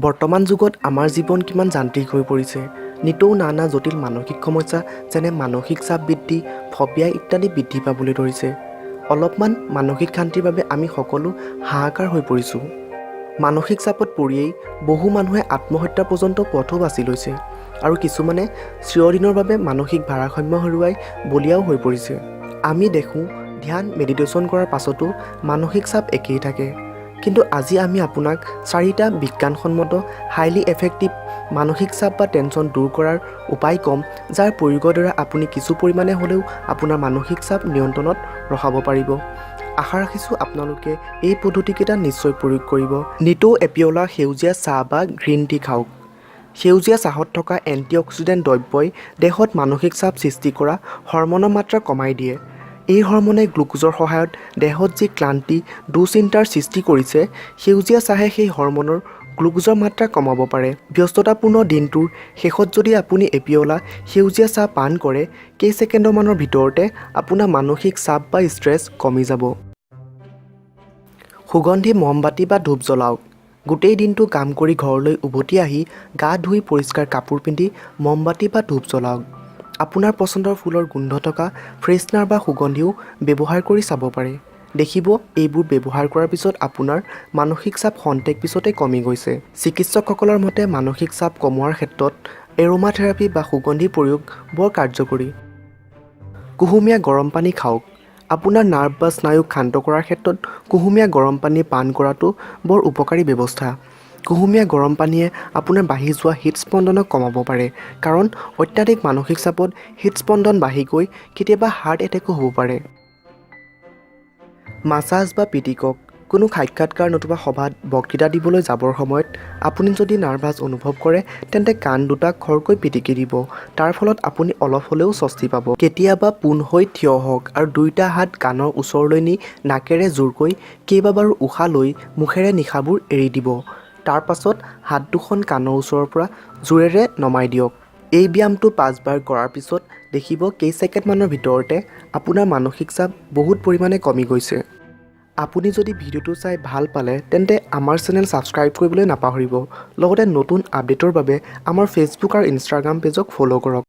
বৰ্তমান যুগত আমাৰ জীৱন কিমান যান্ত্ৰিক হৈ পৰিছে। নিতৌ নানা জটিল মানসিক সমস্যা, যেনে মানসিক চাপ বৃদ্ধি, ফবিয়া ইত্যাদি বৃদ্ধি পাবলৈ ধৰিছে। অলপমান মানসিক শান্তিৰ বাবে আমি সকলো হাহাকাৰ হৈ পৰিছোঁ। মানসিক চাপত পৰিয়েই বহু মানুহে আত্মহত্যা পৰ্যন্ত পথো বাছি লৈছে আৰু কিছুমানে চিৰদিনৰ বাবে মানসিক ভাৰসাম্য হেৰুৱাই বলিয়াও হৈ পৰিছে। আমি দেখোঁ, ধ্যান, মেডিটেশ্যন কৰাৰ পাছতো মানসিক চাপ একেই থাকে। কিন্তু আজি আমি আপোনাক চাৰিটা বিজ্ঞানসন্মত, হাইলি এফেক্টিভ মানসিক চাপ বা টেনশ্যন দূৰ কৰাৰ উপায় ক'ম, যাৰ প্ৰয়োগৰ দ্বাৰা আপুনি কিছু পৰিমাণে হ'লেও আপোনাৰ মানসিক চাপ নিয়ন্ত্ৰণত ৰখাব পাৰিব। আশা ৰাখিছোঁ, আপোনালোকে এই পদ্ধতিকেইটা নিশ্চয় প্ৰয়োগ কৰিব। নিতৌ এপিয়লা সেউজীয়া চাহ বা গ্ৰীণ টি খাওক। সেউজীয়া চাহত থকা এণ্টি অক্সিডেণ্ট দ্ৰব্যই দেহত মানসিক চাপ সৃষ্টি কৰা হৰম'নৰ মাত্ৰা কমাই দিয়ে। এই হৰম'নে গ্লুক'জৰ সহায়ত দেহত যি ক্লান্তি, দুশ্চিন্তাৰ সৃষ্টি কৰিছে, সেউজীয়া চাহে সেই হৰম'নৰ গ্লুক'জৰ মাত্ৰা কমাব পাৰে। ব্যস্ততাপূৰ্ণ দিনটোৰ শেষত যদি আপুনি এপিয়লা সেউজীয়া চাহ পান কৰে, কেইছেকেণ্ডমানৰ ভিতৰতে আপোনাৰ মানসিক চাপ বা ষ্ট্ৰেছ কমি যাব। সুগন্ধি মমবাতি বা ধূপ জ্বলাওক। গোটেই দিনটো কাম কৰি ঘৰলৈ উভতি আহি গা ধুই পৰিষ্কাৰ কাপোৰ পিন্ধি মমবাতি বা ধূপ জ্বলাওক। আপোনাৰ পচন্দৰ ফুলৰ গোন্ধ থকা ফ্ৰেছনাৰ বা সুগন্ধিও ব্যৱহাৰ কৰি চাব পাৰে। দেখিব, এইবোৰ ব্যৱহাৰ কৰাৰ পিছত আপোনাৰ মানসিক চাপ খন্তেক পিছতে কমি গৈছে। চিকিৎসকসকলৰ মতে মানসিক চাপ কমোৱাৰ ক্ষেত্ৰত এৰোমা থেৰাপি বা সুগন্ধি প্ৰয়োগ বৰ কাৰ্যকৰী। কুহুমীয়া গৰম পানী খাওক। আপোনাৰ নাৰ্ভ বা স্নায়ুক শান্ত কৰাৰ ক্ষেত্ৰত কুহুমীয়া গৰম পানী পান কৰাটো বৰ উপকাৰী ব্যৱস্থা। কুহুমীয়া গৰম পানীয়ে আপোনাৰ বাঢ়ি যোৱা হৃদস্পন্দনক কমাব পাৰে, কাৰণ অত্যাধিক মানসিক চাপত হৃদস্পন্দন বাঢ়ি গৈ কেতিয়াবা হাৰ্ট এটেকো হ'ব পাৰে। মাছাজ বা পিটিকক। কোনো সাক্ষাৎকাৰ নতুবা সভাত বক্তৃতা দিবলৈ যাবৰ সময়ত আপুনি যদি নাৰ্ভাছ অনুভৱ কৰে, তেন্তে কাণ দুটা খৰকৈ পিটিকি দিব। তাৰ ফলত আপুনি অলপ হ'লেও স্বস্তি পাব। কেতিয়াবা পোন হৈ থিয় হওক আৰু দুয়োটা হাত কাণৰ ওচৰলৈ নি নাকেৰে জোৰকৈ কেইবাবাৰো উশাহ লৈ মুখেৰে নিশাহবোৰ এৰি দিব। তাৰ পাছত হাত দুখন কাণৰ ওচৰৰ পৰা জোৰেৰে নমাই দিয়ক। এই ব্যায়ামটো পাঁচবাৰ কৰাৰ পিছত দেখিব, কেইছেকেণ্ডমানৰ ভিতৰতে আপোনাৰ মানসিক চাপ বহুত পৰিমাণে কমি গৈছে। আপুনি যদি ভিডিঅ'টো চাই ভাল পালে, তেন্তে আমাৰ চেনেল ছাবস্ক্ৰাইব কৰিবলৈ নাপাহৰিব। লগতে নতুন আপডেটৰ বাবে আমাৰ ফেচবুক আৰু ইনষ্টাগ্ৰাম পেজক ফ'ল' কৰক।